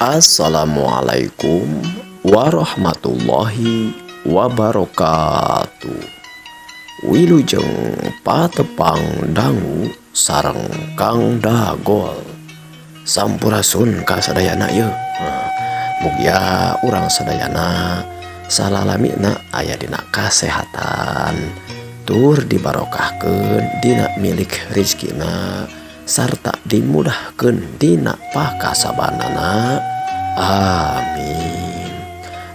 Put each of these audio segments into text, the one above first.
Assalamualaikum warahmatullahi wabarakatuh. Wilujeng patepang dangu sareng Kang Dagol. Sampurasun ka sadayana yeuh. Mugia urang sadayana salalamina aya dina kasehatan, tur dibarokahkeun dina milik rizkina sarta dimudahkeun dina pakasabanana. Amin.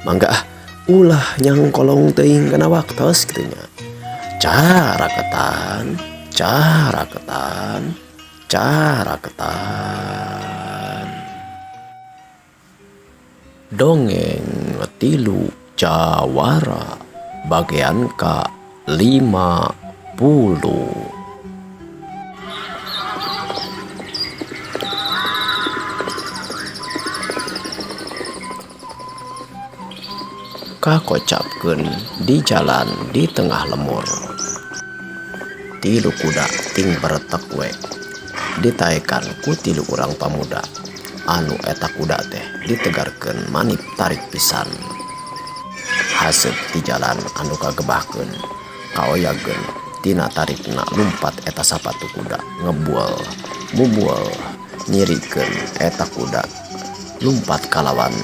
Mangga ah, ulah nyangkolong teuing kana waktos kitu nya. Caraketan, caraketan, caraketan. Dongeng tilu jawara bagian ka 50. Kakocapkeun di jalan di tengah lemur. Tilu kuda ting beretek we ditaekan ku tilu urang pamuda. Anu eta kuda teh ditegarkeun manip tarik pisan. Haseup di jalan anu kagebahkeun kaoyageun tina tarikna lumpat eta sapatu kuda ngebual mubual nyirikeun eta kuda lumpat kalawan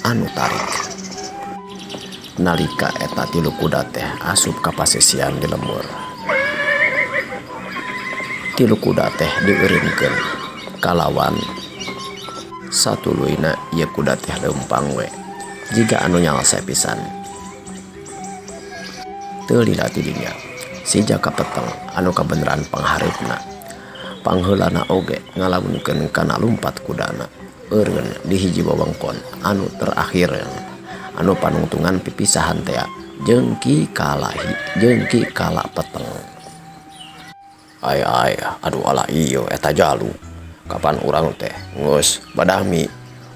anu tarik. Nalika eta tilu kuda teh asup ka pasisian di lembur. Tilu kuda teh dieureunkeun kalawan satuluyna ieu kuda teh leumpang we jiga anu nyalse pisan. Teu lila ti dinya si Jaka Peteng anu kabeneran panghareupna. Pangheulana oge ngalamunkeun kana lumpat kudana eureun di hiji wewengkon anu terakhir anu panungtungan pipisahan tea jeung Ki Kalahi jeung Ki Kala Peteng. Ai ai aduh alah ieu eta jalu. Kapan urang teh geus badami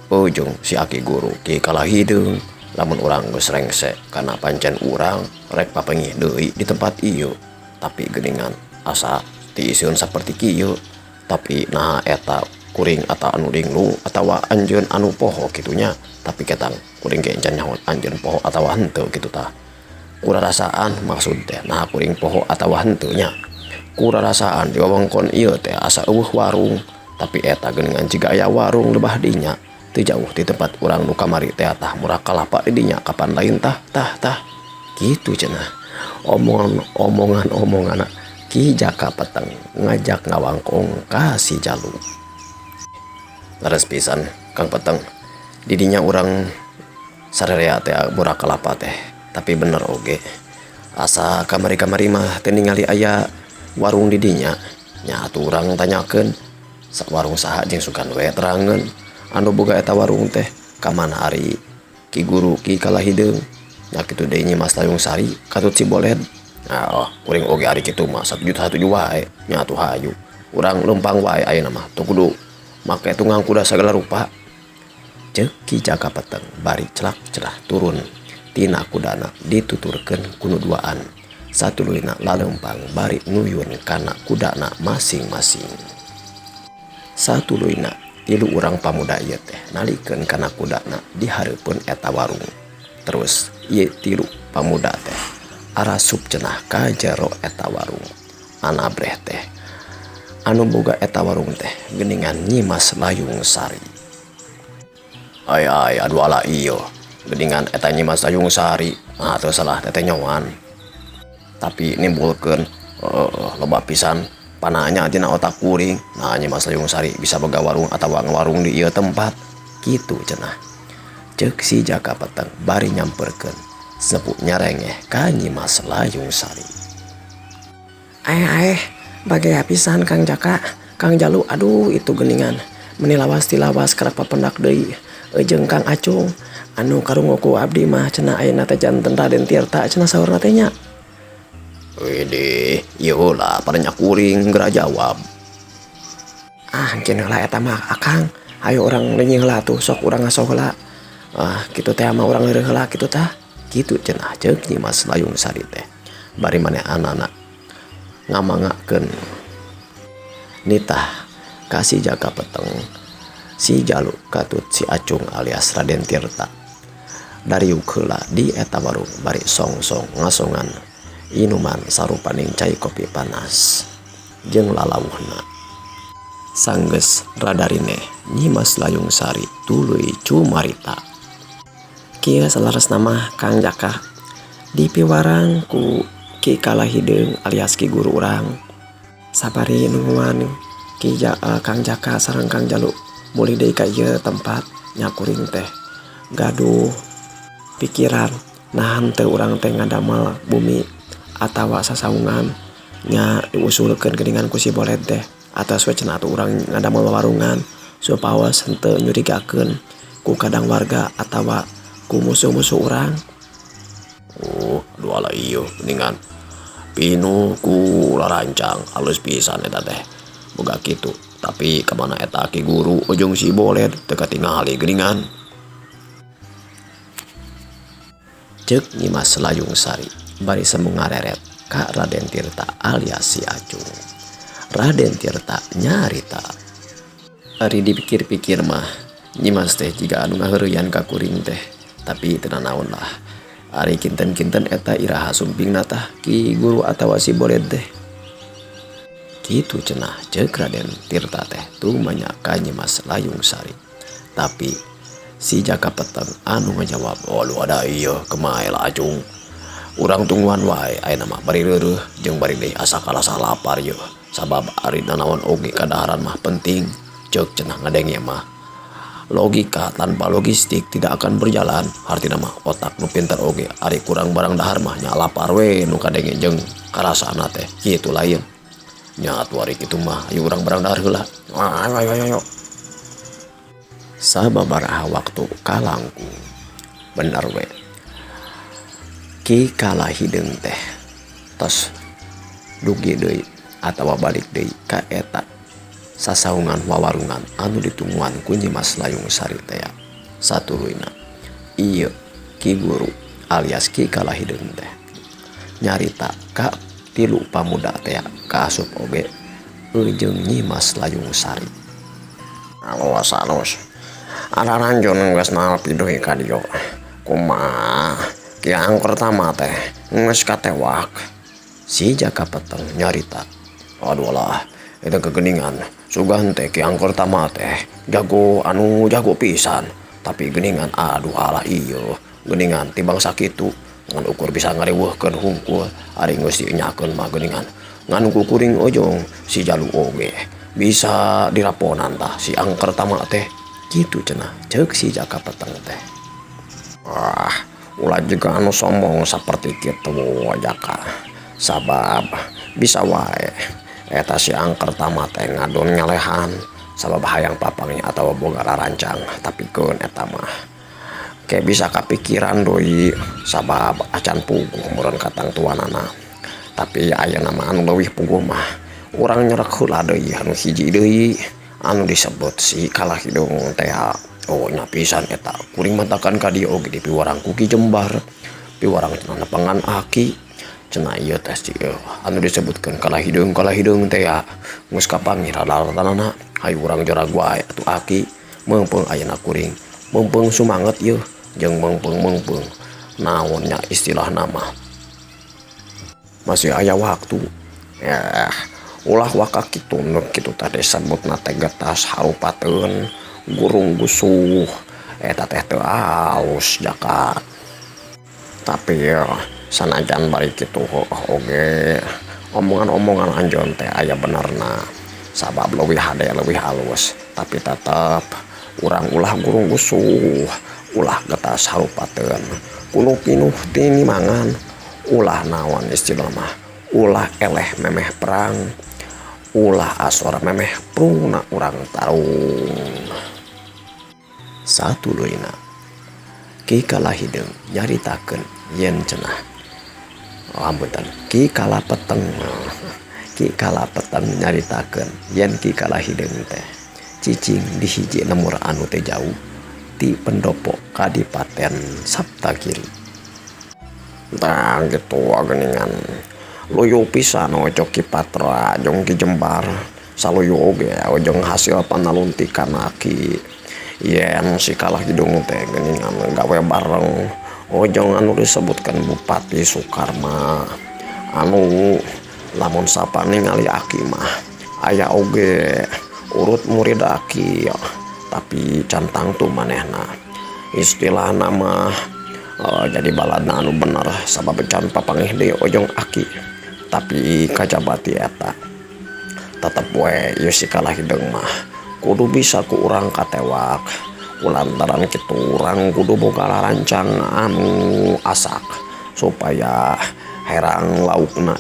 ujung si aki guru Ki Kala Hideung lamun urang geus rengse kana pancen urang rek papengih deui di tempat ieu. Tapi geuningan asa tiiseun saperti kieu. Tapi naha eta kuring atawa anu linglung atawa anjeun anu poho kitunya. Tapi ketang kuring ge encan nyaho anjeun poho atawa henteu kitu tah. Kurarasaan maksud teh naha kuring poho atawa henteu nya. Kurarasaan di wewengkon ieu teh asa eueuh warung. Tapi eta geuningan jiga aya warung lebah dinya. Teu jauh ti tempat urang nu kamari teh tah murah kalapa di dinya kapan lain tah tah tah. Kitu cenah. Omongan omongan Ki Jaka Peteng ngajak ngawangkong ka si Jalu. Leres pisan Kang Peteng. Didinya urang sarerea teh murah kalapa teh. Tapi bener oge. Asa kamari-kamari mah teu ningali aya warung di dinya. Nya atuh urang tanyakeun warung saha jeung sugan we terangeun anu boga eta warung teh ka mana ari Ki Guru Ki Kala Hideung. Nya kitu deui Nyi Mas Layung Sari katut si Boled. Nah, oh, kuring oge ari kitu mah satuju satuju wae. Nya atuh hayu. Urang leumpang wae ayeuna mah teu kudu make tunggang kuda sagala rupa. Ceuk Ki Jaka Peteng bari celak celah turun tina kudana dituturkeun ku nu duaan. Satuluyna laleumpang bari nuyun kana kudana masing-masing. Satuluyna tilu urang pamuda ieu teh nalikeun kana kudana di hareupeun eta warung. Terus ieu tilu pamuda teh arasup cenah ka jero eta warung. Anabreh teh anu boga eta warung teh geuningan Nyi Mas Layung Sari. Ai ai aduh ala ieu geuningan eta Nyi Mas Layung Sari mah teu salah teteh nyoan. Tapi nimbulkeun loba pisan pananya tina otak kuring. Nah Nyi Mas Layung Sari bisa boga warung atawa ngawarung di ieu tempat kitu cenah. Ceuk si Jaka Peteng bari nyamperkeun sepu nyarengeh ka Nyi Mas Layung Sari. Aeh aeh bagea pisan Kang Jaka, Kang Jalu aduh itu geuningan meni lawas tilawas karak papendak deui jeung Kang Acung anu karungu ku abdi mah cenah ayeuna teh janten Raden Tirta cenah saurna teh nya. Widih, ieu heula parenya kuring geura jawab. Ah, engkeun heula eta mah Akang. Hayu urang leunging heula atuh sok urang ngaso heula. Ah, kitu teh mah urang heureuh heula kitu tah. Kitu cenah ceuk Nyi Mas Layung Sari teh. Bari manehanana ngamangakeun nitah ka si Jaka Peteng Si Jalu katut si Acung alias Raden Tirta dariuk heula di eta warung bari song-song ngasongan inuman sarupaning cai kopi panas jeung lalawuhna. Sanggeus rada rineh Nyimas Layung Sari tuluy cumarita. Kieu saleresna mah Kang Jaka dipiwarang ku Ki Kala Hideung alias Ki Guru urang. Sabari nungguan Ki ja, Kang Jaka sareng Kang Jalu mulih deui ka ieu tempat nya kuring teh gaduh pikiran naha henteu urang teh ngadamel bumi atawa sasaungan nya diusulkeun geuningan ku si Boled teh atos we cenah atuh urang ngadamel wawarungan supaos henteu nyurigakeun ku kadang warga atawa ku musuh-musuh urang. Oh, aduh ala ieu geuningan pinuh ku larancang alus pisan eta teh boga kitu. Tapi kamana eta Ki Guru ujung si Boled teu katingali geuningan. Ceuk Nyimas Layung Sari bari semu ngareret ka Raden Tirta alias si Acung. Raden Tirta nyarita. Ari dipikir-pikir mah Nyimas teh jiga anu ngaheureuyan ka kuring teh tapi teu nanaon lah. Ari kinten-kinten eta iraha sumpingna tah Ki Guru atawa si Boled teh. Kitu cenah ceuk Raden Tirta teh tumanya ka Nyimas Layung Sari. Tapi si Jaka Peteng anu ngajawab, "Aduh ada ieu kumaha lah Acung. Urang tungguan wae ayeuna mah bari reureuh jeung bari deui asa karasa lapar yeuh. Sabab ari nanaon oge kadaharan mah penting." Ceuk cenah ngadenge mah. Logika tanpa logistik tidak akan berjalan. Hartina mah otak nu pinter oge ari kurang barang dahar mah nya lapar we nu kadenge jeung karasana teh kitu lain. Nya atuh ari kitu mah ayo urang barang dahar heula. Ayo ayo ayo ayo. Sababaraha waktu kalangkung bener we Ki Kala Hideung teh tos dugi deui atawa balik deui ka eta sasaungan wawarungan anu ditungguan ku Nyimas Layung Sari tea. Satuluyna ieu Ki Guru alias Ki Kala Hideung teh nyarita ka tilu pamuda tea kaasup oge jeung Nyimas Layung Sari. Alus alus. Araranjun geus nalpi deui ka dieu. Kumaha Ki Angkertama teh geus katewak. Si Jaka Peteng nyarita. Aduh lah, eta kegeningan. Sugan teh Ki Angkertama teh jago anu jago pisan. Tapi geningan aduh alah ieu. Geningan tibang sakitu ngan ukur bisa ngariweuhkeun hungkul ari geus dienyakeun mah geningan. Ngan ku kuring ojong si Jalu oge bisa diraponan tah si Angkertama teh. Kitu cenah ceuk si Jaka Peteng teh. Wah, ulah juga anu sombong saperti kitu Jaka. Sabab bisa wae eta si Angkertama teh ngadon ngalehan sabab hayang papanggih atawa boga rarancang tapi keun eta mah ke bisa kapikiran deui sabab acan puguh meureun katangtuanana. Tapi ayeuna mah anu leuwih puguh mah urang nyerek heula deui anu hiji deui anu disebut si Kala Hideung teh. Oh nya pisan eta kuring matakan ka dieu oge dipiwarang ku Ki Jembar piwarang cenah nepangan aki cenah ieu teh si anu disebutkeun Kala Hideung Kala Hideung teh geus kapanggih rada-radana hayu urang jorag wae atuh aki meungpeung ayeuna kuring meungpeung sumanget yeuh jeung meungpeung-meungpeung naon nya istilahna mah masih aya waktu. Ya ulah waka kitu nu kitu teh disebutna teh getas harupateun gurung gusuh eta teh teu alus Jaka. Tapi sanajan bari kitu heueuh oge omongan-omongan anjeun teh aya benerna sabab leuwih hade leuwih halus tapi tetep urang ulah gurung gusuh ulah getas harupateun kuno pinuh tinimangan ulah naon istilah mah ulah eleh memeh perang ulah asor memeh prungna urang tarung. Satuluyna Ki Kala Hideung nyaritakeun yen cenah ampunten Ki Kala Peteng Ki Kala Peteng nyaritakeun yen Ki Kala Hideung teh cicing di hiji lembur anu teu jauh ti pendopo Kadipaten Saptagiri. Tah kitu geuningan luyu pisan ojo Ki Patra jeung Ki Jembar saluyu oge jeung hasil panaluntikan aki. Yen si Kalah Hidung teh geuningan gawe bareng ojong anu disebutkan Bupati Sukarma anu lamun sapa ningali aki mah aya oge urut murid aki tapi can tangtu manehna istilah nama jadi baladna anu bener sabab can papanggih deui ojong aki tapi kajabati eta tetep we ieu si Kalah Hideung mah kudu bisa ku urang katewak kulantaran kitu urang kudu boga larancang anu asak supaya herang laukna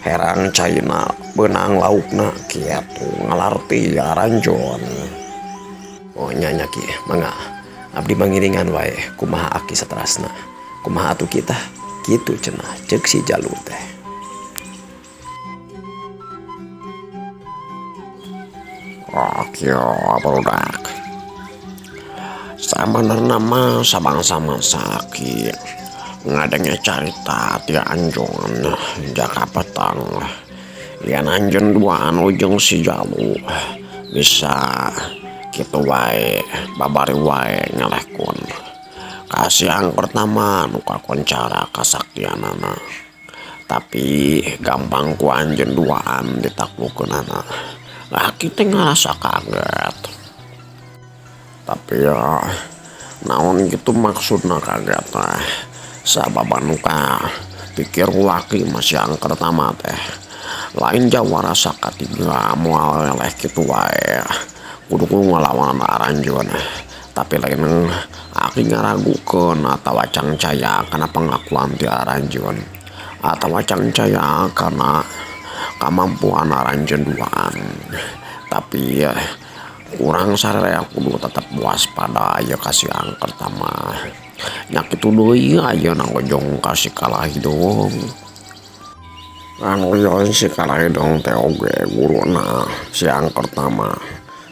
herang caina beunang laukna kitu ngalarti aranjeun. Oh nya nya Ki, mangga abdi mangiringan wae kumaha aki saterasna kumaha atuh kita kitu cenah ceuk si Jalu teh. Oh kieu barudak sabenerna mah sabangsa masa aki ngadenge carita ti anjeun Jaka Petang yen anjeun duaan ujung si Jalu bisa kitu wae babari wae ngelehkeun kasiang pertama nu kakoncara kasaktianana tapi gampang ku anjeun duaan ditaklukeunana. Aki teh ngarasa kaget tapi ya naon gitu maksudna kaget teh sabab anu ka pikir waki masih angker tama teh lain jawara sakatiga moal eleh kitu wae kudu ku ngalawan aranjeun tapi lain aki ngaragukeun atawa cangcaya kana pengakuan ti aranjeun atawa cangcaya kana kamampuan aranjeun duaan tapi kurang sararea kudu tetep waspada ieu ka si angker tama nya kitu deui ayeuna ojong ka si Kalah Hideung anu ieu si Kalah Hideung teh oge guruna si angker tama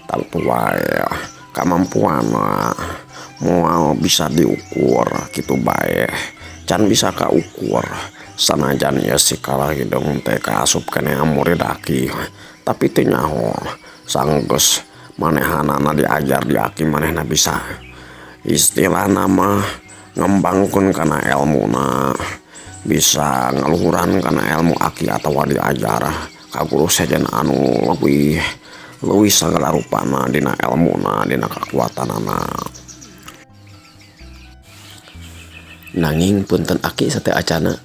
tangtu wae kamampuanna moal bisa diukur kitu bae can bisa kaukur sanajan ieu si Kalah Hideung teh kaasup keneh murid aki tapi teu nyaho sanggeus manehanana diajar di aki manehna bisa istilahna mah ngembangkeun kana elmuna bisa ngaluhuran kana elmu aki atawa diajar ka guru sejen anu leuwih leuwih sagala rupana dina elmuna dina kakuatanana. Nanging punten aki sateu acana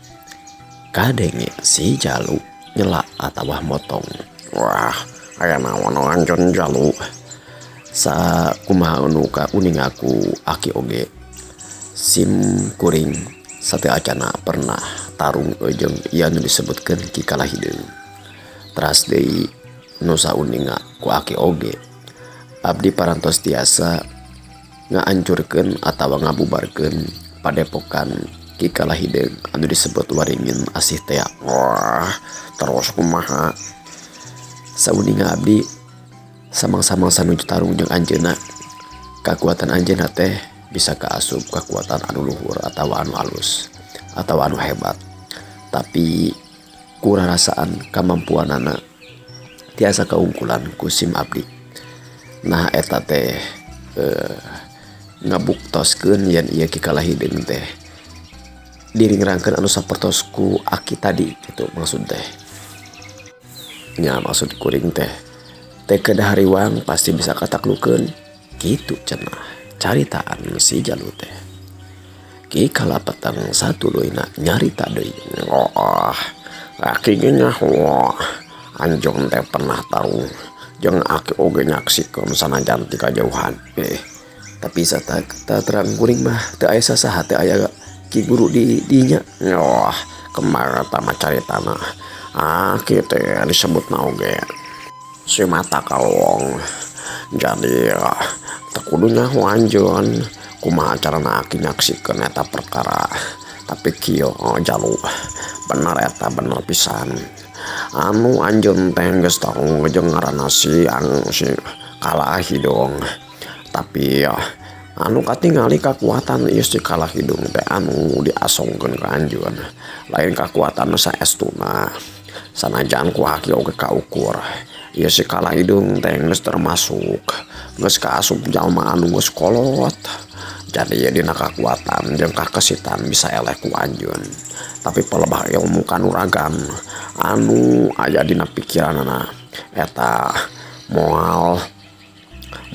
kadenge si Jalu nyela atawa motong. Wah, aya naon anjeun Jalu? Sakumaha anu kauninga ku aki oge sim kuring sateu acana pernah tarung jeung ieu anu disebutkeun Ki Kalah Hideung. Teras deui nu sauninga ku aki oge abdi parantos tiasa ngaancurkeun atawa ngabubarkeun padepokan Ki Kalah Hideung anu disebut Waringin Asih tea. Wah, terus kumaha? Sauninga abdi samang-samang sanuju tarung jeung anjeunna kakuatan anjeunna teh bisa kaasup kakuatan anu luhur atawa anu alus atawa anu hebat tapi kurarasaan kamampuanana tiasa kaungkulan ku sim abdi. Nah eta teh ngabuktoskeun yen ieu Ki Kalah Hideung teh diringrangkeun anu sapertos ku aki tadi gitu maksud teh. Nya maksud kuring teh teh kedah hariwang pasti bisa kataklukeun kitu cenah caritaan si Jalu teh. Ki Kalah Petang satuluyna nyarita deui. Oh, aki ge nyaho anjeun teh pernah tarung jeung aki oge nyaksikeun sanajan ti kajauhan. Tapi terang kuring mah teu aya sasaha teu aya ki guru di dinya. Oh, kemana tama caritana. Aki teh disebutna oge si mata kalong. Jadi teu kudu nyaho anjeun kumaha carana aki nyaksikeun eta perkara. Tapi kieu Jalu bener eta bener pisan. Anu anjeun teh geus tarung jeung ngaranna si si Kalah Hideung. Tapi anu katingali kakuatan ieu si Kalah Hideung teh anu diasongkeun ka anjeun. Lain kakuatan saestuna. Sanajan ku aki oge kaukur. Ieu si Kala Hideung teh geus termasuk geus kaasup jalma anu geus kolot. Jadi dina kakuatan jeung kakesitan bisa eleh ku anjeun. Tapi palebah ilmu kanuragan anu aya dina pikiranana eta moal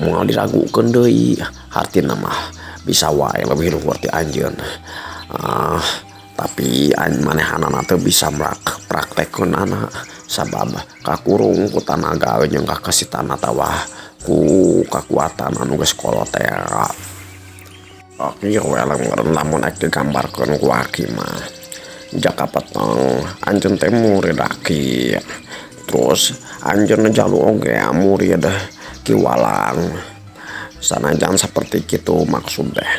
moal diragukeun deui, hartina mah bisa wae leuwih luhur ti anjeun. Tapi manehanana teu bisa praktekkeunana sabab kakurung ku tanaga jeung kakesitan atawa ku kakuatan anu geus kolot teh. Kieu we lamun ek digambarkeun ku aki mah. Jaka Peteng anjeun teh murid aki, terus anjeun Jalu oge murid Ki Walang. Sanajan saperti kitu maksud teh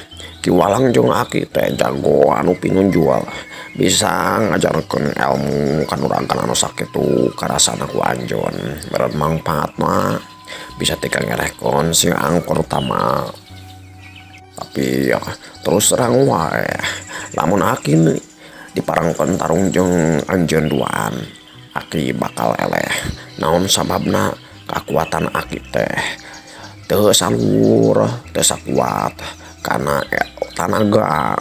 Ki Walang jeung aki teh jago anu pinunjul bisa ngajarkeun ilmu kanuragan anu sakitu karasana ku anjeun meureun mangpaatna bisa tikangerehkeun si Angkertama. Tapi ya, terus terang wae lamun aki diparengkeun tarung jeung anjeun duaan, aki bakal eleh. Naon sababna? Kakuatan aki teh teu salur, teu sakuat kana tanaga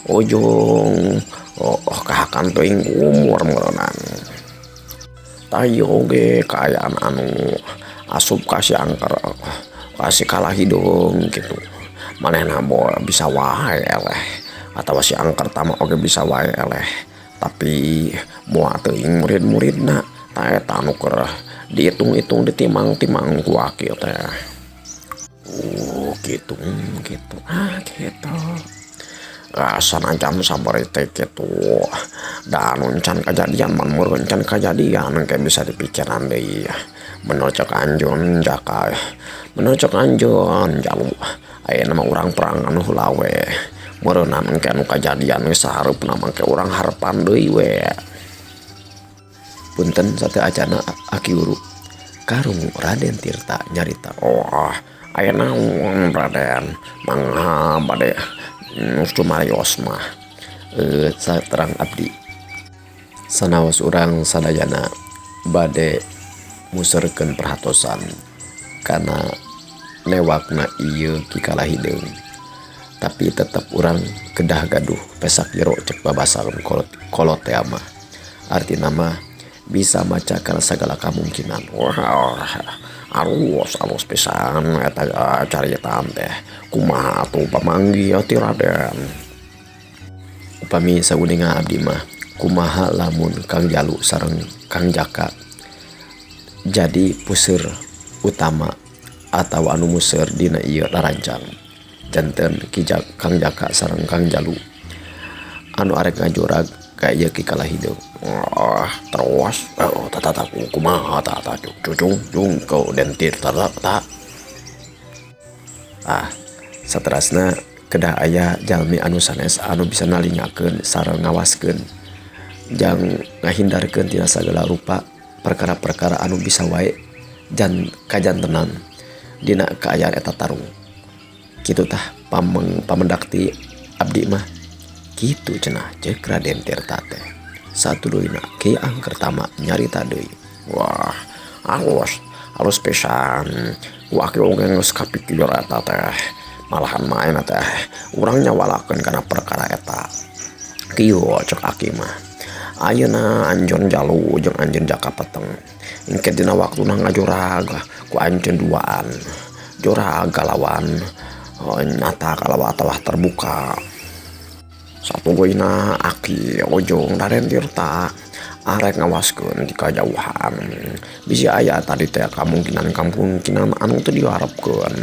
ujung oh kahakan teuing umur meureunan. Tah ieu oge kaayaan anu asup ka si Angker ka si Kala Hideung kitu. Manehna bisa wae eleh atawa si Angkertama oge bisa wae eleh, tapi moal teuing murid-muridna. Tah eta anu keur diitung-itung ditimang-timang ku aki teh. Oh kitu kitu ah kitu. Sanajan sabari teh kitu da anu can kajadian mah meureun can kajadian engke bisa dipikiran deui. Bener cek anjeun Jaka, bener cek anjeun Jalu, ayeuna mah urang perangan heula we. Meureunan engke anu kajadian geus sahareupna mah engke urang harepan deui we. Punten sateuacana aki guru, karungu Raden Tirta nyarita. Oh, aya naon Raden? Mangga bade sumarios mah. Saterang abdi sanaos urang sadayana bade muserkeun perhatosan kana newakna ieu Ki Kala Hideung, tapi tetep urang kedah gaduh pesak jero cek babasan kolot kolot teh mah, artina mah bisa maca kana sagala kamungkinan. Wah, alus alus pisan eta caritaan teh. Kumaha atuh pamanggih ti Raden? Upami sauninga abdi mah, kumaha lamun Kang Jalu sareng Kang Jaka jadi puseur utama atau anu muser dina ieu larancang. Janten Kang Jaka sareng Kang Jalu anu arek ngajorag ka ieu Ki Kala Hideung. Wah, terus oh tata tata kumaha tata cucung cung kau den Tirta ta. Ah, saterasna kedah aya jalmi anu sanes anu bisa nalingakeun sareng ngawaskeun jang ngahindarkeun tina sagala rupa perkara-perkara anu bisa wae jan kajantenan dina kaayaan eta tarung. Kitu tah pamendak ti abdi mah. Kitu cenah ceuk Raden Tirta teh. Satuluyna Ki Angkertama nyarita deui. Wah, alus alus pisan. Ku aki oge geus kapikir eta teh. Malahan maena teh urang nyawalakeun kana perkara eta. Kieu cek aki mah. Ayeuna anjeun Jalu jeung anjeun Jaka Peteng engke dina waktuna ngajorag ku anjeun duaan. Jorag kalawan nyata kalawa atawa terbuka. Satuluyna aki ojong Raden Tirta arek ngawaskeun ti kajauhan. Bisi aya tadi teh kamungkinan-kamungkinan anu teu diharepkeun.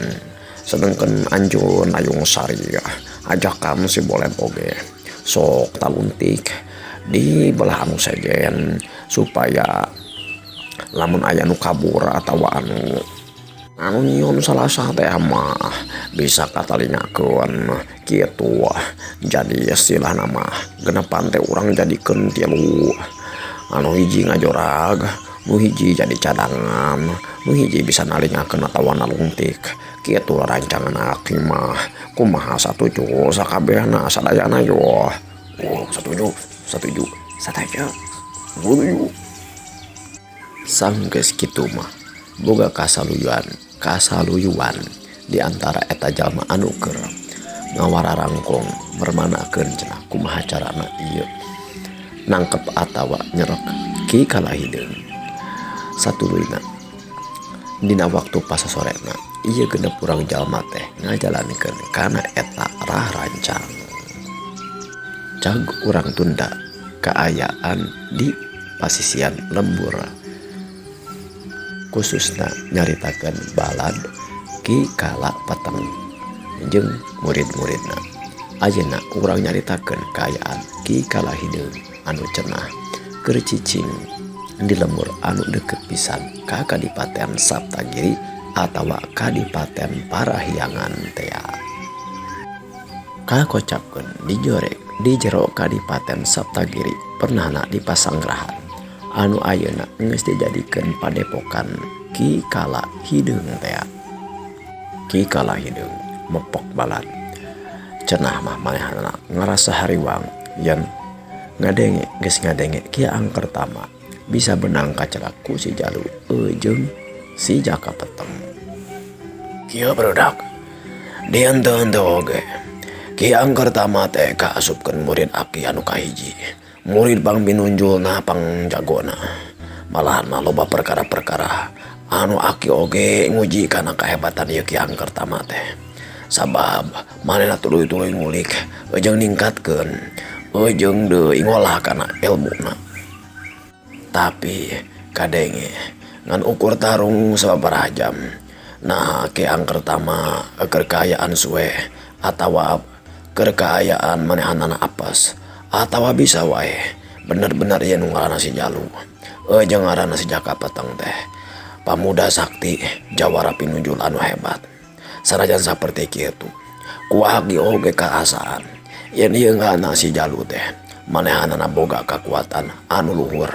Sedengkeun anjeun Layung Sari ajakan si Boled oge sok taluntik di belah anu sejen supaya lamun aya nu kabur atawa anu anu nyieun salasa teh mah bisa katalingakeun kitu. Jadi istilahna mah genepan teh urang jadikeun tilu, anu hiji ngajorag, nu hiji jadi cadangan, nu hiji bisa nalingakeun atawa nalungtik. Kitu rancangan aki mah. Kumaha satuju sakabehna sadayana yo? Oh, satuju, satuju, satuju, satuju. Sanggeus kitu mah Boga kasaluyuan kasaluyuan di antara eta jalma anu keur ngawararangkong mermanakeun cenah kumaha carana ieu nangkep atawa nyerek Ki Kala Hideung. Satuluyna dina waktu pasasorena ieu genep urang jalma teh ngajalankeun kana eta rarancang. Cag urang tunda kaayaan di pasisian lembur khususna nyaritakeun balad Ki Kala Peteng jeung murid-muridna. Ayeuna urang nyaritakeun kaayaan Ki Kala Hideung anu cenah keur cicing di lembur anu deukeut pisan ka Kadipaten Saptagiri atawa Kadipaten Parahyangan tea. Kakocapkeun dijorek di jero Kadipaten Saptagiri pernahna di pasanggrahan anu ayeuna geus dijadikeun padepokan Ki Kala Hideung tea. Ki Kala Hideung mepok balad cenah mah manehna ngarasa hariwang yen ngadenge geus ngadenge Ki Angkertama bisa benang kacelak ku si Jalu jeung si Jaka Peteng. Kieu barudak dienteu-enteu oge Ki Angkertama teh kaasupkeun murid aki anu kahiji, murid pang pinunjulna pang jagona. Malahan mah loba perkara-perkara anu aki oge nguji kana kahebatan ieu Ki Angkertama teh. Sabab manehna tuluy-tuluy ngulik jeung ningkatkeun jeung deui ngolah kana elmuna. Tapi kadenge ngan ukur tarung sababaraha jam. Nah Ki Angkertama keur kaayaan suwe atawa keur kaayaan manehanana apes atawa bisa wae bener-bener ieu nu ngaranna si Jalu jeung ngaranna si Jaka Peteng teh pamuda sakti jawara pinunjul anu hebat. Sanajan saperti kitu ku aki oge kaasaan yen ieu ngaranna si Jalu teh manehanana boga kakuatan anu luhur.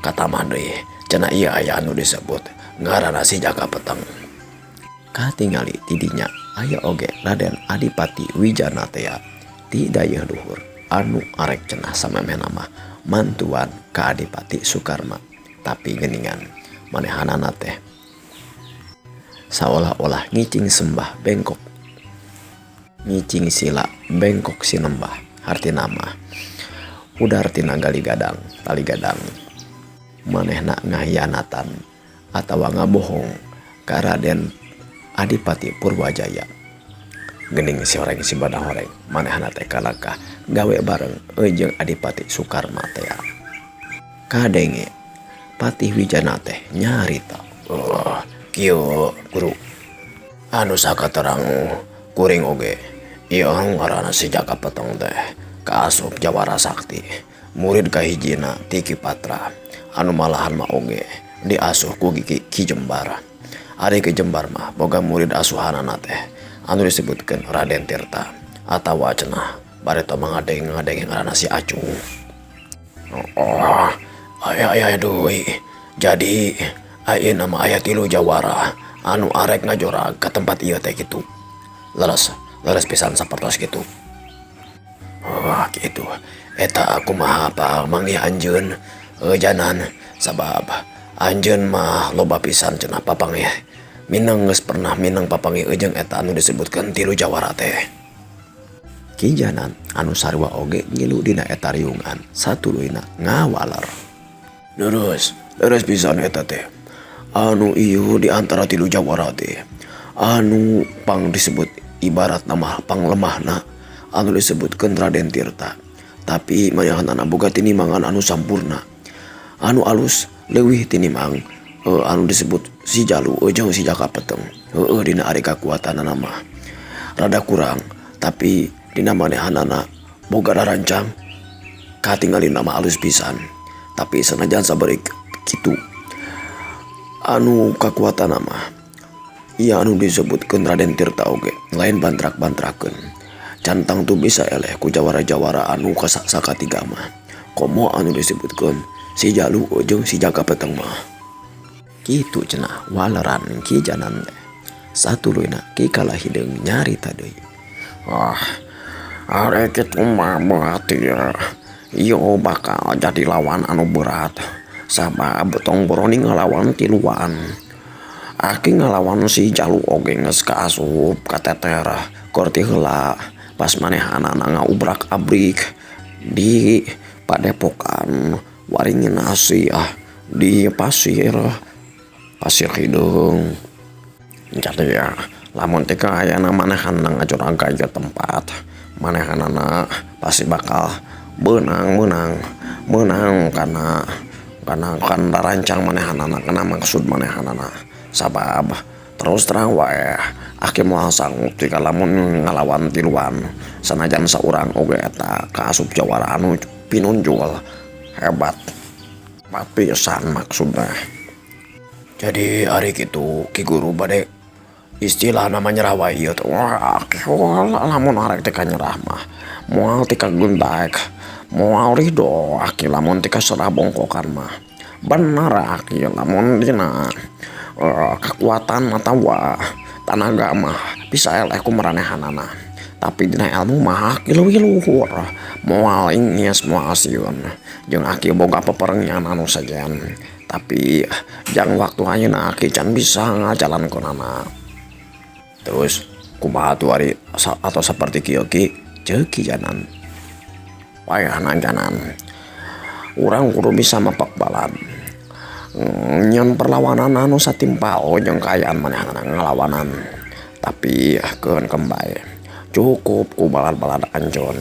Katamah deui cenah ieu aya anu disebut ngaranna si Jaka Peteng. Katingali tidinya aya oge Raden Adipati Wijana tea ti dayeuh luhur anu arek cenah samemehna mah mantuan ka Adipati Sukarma. Tapi geuningan manehanana teh saolah-olah ngicing sembah bengkok ngicing sila bengkok sinembah hartina mah udar tina gali gadang tali gadang. Manehna ngahianatan atawa ngabohong ka Raden Adipati Purwajaya. Geuning si horeng si badang horeng manehna teh kalakah gawe bareng jeung Adipati Sukarma tea. Kadenge Patih Wijana teh nyarita, "Oh, kieu guru anu sakaterang kuring oge ieu ngaranna si Jaka Peteng teh kaasup jawara sakti murid kahijina ti Ki Patra anu malahan mah oge diasuh ku Ki Jembar. Ari Ki Jembar mah boga murid asuhanana teh anu disebutkeun Raden Tirta atawa cenah bareto mangadeng-ngadeng ngaranna si Acung." Oh, aya aya deui. Jadi ayeuna mah aya tilu jawara anu arek ngajorag ka tempat ieu teh kitu. Leres, leres pisan sapertos kitu. Wah, kitu. Eta kumaha pamanggih anjeun janan sabab anjeun mah loba pisan cenah papanggih. Mineng geus pernah mineng papanggih jeung eta anu disebutkeun tilu jawara teh. Ki Janan anu sarua oge ngilu dina eta riungan satuluyna ngawaler. Leres, leres pisan eta teh. Anu ieu di antara tilu jawara teh anu pang disebut ibarat nama panglemahna anu disebutkeun Raden Tirta. Tapi manehanana boga tinimangan anu sampurna anu alus leuwih tinimang anu disebut si Jalu jeung si Jaka Peteng. Heueuh dina ari kakuatanana mah rada kurang tapi dina manehanana boga rarancang katingalina mah alus pisan. Tapi sanajan sabari kitu anu kakuatanana mah ieu anu disebutkeun Raden Tirta oge lain bantrak-bantrakeun. Cantang tu bisa eleh ku jawara-jawara anu sakatiga mah komo anu disebutkeun si Jalu jeung si Jaka Peteng mah. Kitu cenah waleran Ki Janan teh. Satuluyna Ki Kala Hideung nyarita deui. Wah, arek kitu mah berarti ieu bakal jadi lawan anu berat sabab tong boroni ngalawan tiluan. Aki ngalawan si Jalu oge geus kaasup kateter keur ti heula pas manehanana ngaubrak-abrik di padepokan Waringin Asih di pasir pasir hideung. Jadi ya lamun teh kaayana manehanna ngajurag ka ieu tempat, manehanana pasti bakal beunang meunang meunang kana kana kana rancang manehanana, kana maksud manehanana. Sabab terus terang wae aki moal sanggup jika lamun ngalawan tiluan, sanajan saurang oge eta kaasup jawara anu pinunjul hebat pisan maksudna. Jadi ari kitu Ki Guru bade istilahna mah nyerah wae ieu teh. Wah, lamun arek teh kanyerah mah moal ti kagundaek, moal ridho aki lamun ti kaserah bongkokan mah. Bener aki lamun dina kekuatan atawa tanaga mah bisa eleh ku maranehanana, tapi dina ilmu mah aki leuwih luhur, moal ingis moal sieun, jeung aki boga peperengan anu sejen. Tapi jang waktu ayeuna aki can bisa ngajalankeunana. Terus kumaha tuh ari atau seperti kieu Ki? Ceuk Ki Janan. Wayahna Janan, urang kudu bisa mapak balad nyeun perlawanan anu satimpal jeung kaayaan manehanana ngalawanan, tapi keun kembay cukup ku balad-balad anjeun.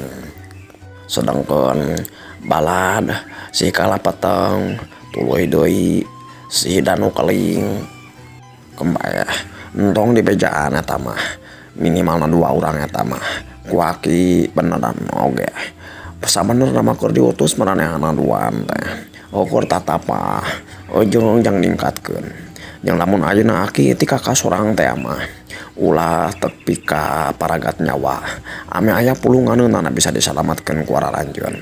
Sedangkan balad si Kalapeteng tuluy deui si Danu Keling kembay entong di bejaan eta mah, minimalna dua urang eta mah ku aki beneran oge sabenerna mah keur diutus maranehana duaan teh ukur tatapa ujung jang ningkatkeun. Jeung lamun ayeuna aki ti kakak sorang teh mah ulah tepi ka paragat nyawa, ame aya pulunganeunana bisa disalamatkeun ku araranjeun.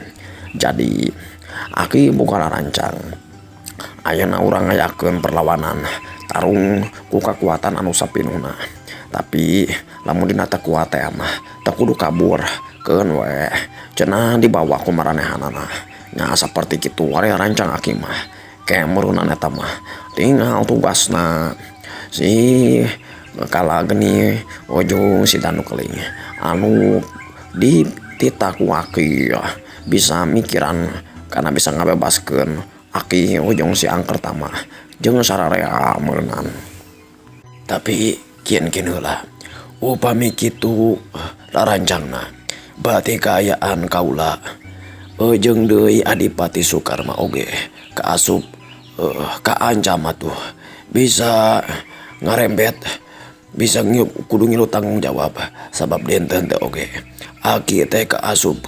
Jadi aki boga rancang ayeuna urang ngayakeun perlawanan tarung ku kakuatan anu sapinuhna, tapi lamun dina teu kuat teh mah teu kudu kabur, keun we cenah dibawa ku maranehanana. Nya saperti kitu ari rancang aki mah. Kemeureunana eta mah tinggal tugasna si Kala Geni ujung si Danu Keling anu dititah ku aki bisa mikiran karena bisa ngabebaskeun aki ujung si Angker Tama jeung sararea meureunan. Tapi kieun-kieun heula upami kitu rarancangna berarti kaayaan kaula jeung deui Adipati Sukarma oge kaasup kaancam atuh bisa ngarembet, bisa kudu ngilu tanggung jawab sabab dinten teh oge aki teh kaasup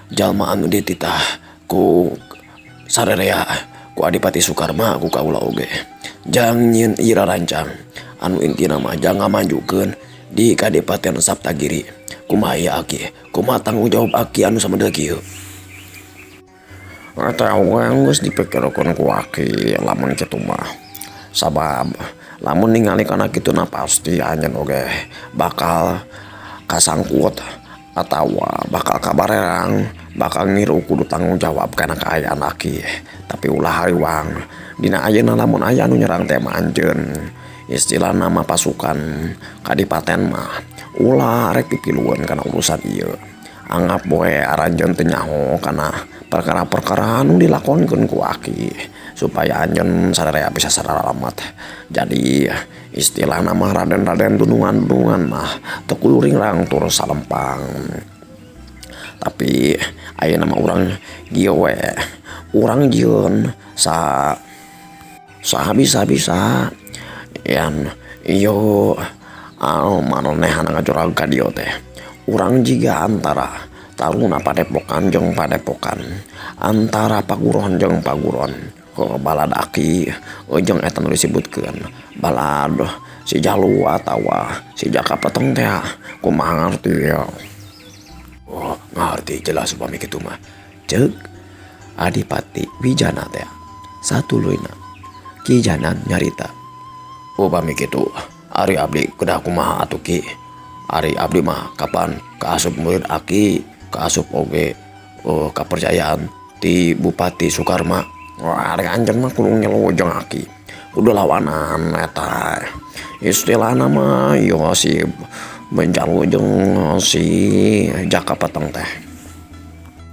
jalma anu dititah ku sararea ku Adipati Sukarma ku kaula oge jang nyieun ieu rarancang anu intina mah jang ngamajukeun di Kadipaten Saptagiri. Kumaha ieu aki, kumaha tanggung jawab aki anu samedel kieu? Eta oge geus dipikirkeun ku aki lamun kitu mah, sabab lamun ningali kana kituna pasti anjeun oge bakal kasangkut atawa bakal kabarerang, bakal ngiru kudu tanggung jawab kana kaayaan aki. Tapi ulah hariwang dina ayeuna lamun aya anu nyerang teh mah anjeun istilahna mah pasukan kadipaten mah ulah rek pipilueun kana urusan ieu. Anggap we aranjeun teu nyaho kana perkara-perkara anu dilakonkeun ku aki supaya anjeun sararea bisa saralamat. Jadi istilahna mah raden-raden dunungan-dunungan mah teu kudu ringrang tur salempang. Tapi ayeuna mah urang kieu we, urang jieun sa sahabisa-bisa yan ieu anu maranehana ngajurag ka dieu teh. Urang jiga antara taruna padepokan jeung padepokan, antara paguron jeung paguron. Heuh balad aki jeung eta nu disebutkeun balad si Jalu atawa si Jaka Peteng teh kumaha ngarti ya? Oh, ngarti jelas upami kitu mah. Ceuk Adipati Wijana teh satuluyna Ki Janan nyarita. Upami kitu ari abdi kedah kumaha atuh Ki? Ari abdi mah kapan kaasup murid aki, kaasup oge kapercayaan ti Bupati Sukarma. Wah, ari anjeun mah kudu ngilu jeung aki, Kudu lawanan eta istilahna mah ieu si Menjalu jeung si Jaka Peteng teh.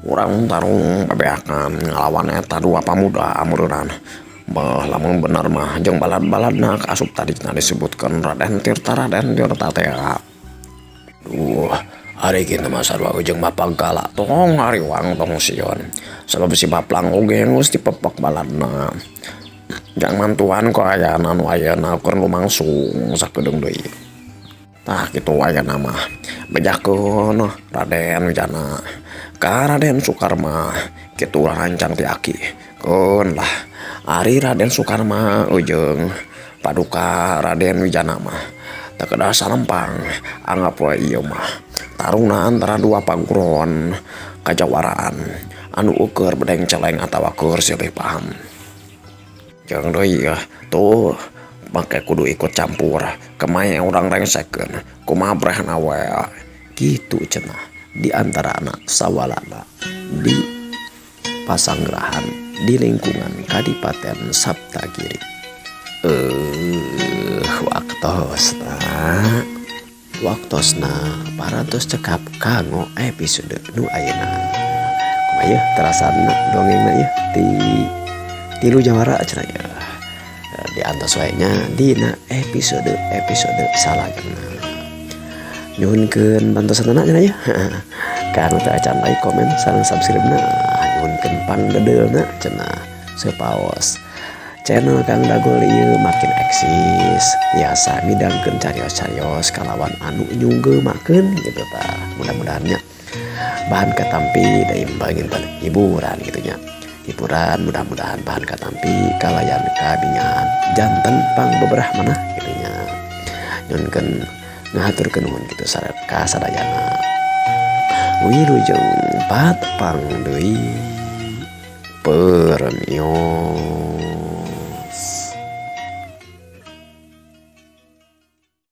Urang tarung bebeakan ngalawan eta dua pamuda ameureunana. Beuh lamun bener mah jeung balad-baladna kaasup tadi disebutkeun Raden Tirta Raden Tirta teh. Duh, ari kitu mah sarua jeung Bapak Gala tong hariwang tong sieun. Sabab si Baplang oge geus dipepek baladna. Jang mantuan ku ayana nu ayeuna keur lumangsung sakedeung deui. Tah kitu ayeuna mah bejakeun Raden Wijana ka Raden Sukarma kitu rancang ti aki. Keun lah ari Raden Sukarma jeung paduka Raden Wijana mah teu kedah salempang anggap we ieu mah tarungna antara dua paguron kajawaraan anu ukur bedeng celeng atawa keur silih paham. Jeung deui tuh make kudu ikut campur kemaya urang rengsekeun kumaha brehna we kitu cenah di antarana sawalana di pasanggrahan di lingkungan Kadipaten Saptagiri. Waktosna parantos cekap kanggo episode nu ayeuna. Kumaha yeuh terasana dongengna yeuh ti tilu jawara cenah yeuh. Diantos wae nya dina episode-episode salajengna. Nyuhunkeun bantosanana cenah yeuh. Kanu teu acan like, komen, sareng subscribe-na. Nyuhunkeun pangdedeulna cenah supaos channel Kang Dagol ieu makin eksis, tiasa midangkeun carios-carios kalawan anu nyunggeumakeun gitu tah. Mudah-mudahan nya bahan katampi deui panginten hiburan gitu nya. Hiburan mudah-mudahan bahan katampi kalayan kabingahan janten pangbeberah manah gitu nya. Nyuhunkeun ngahaturkeun nuhun kitu ka sadayana. Wilujeng patepang deui. Permios.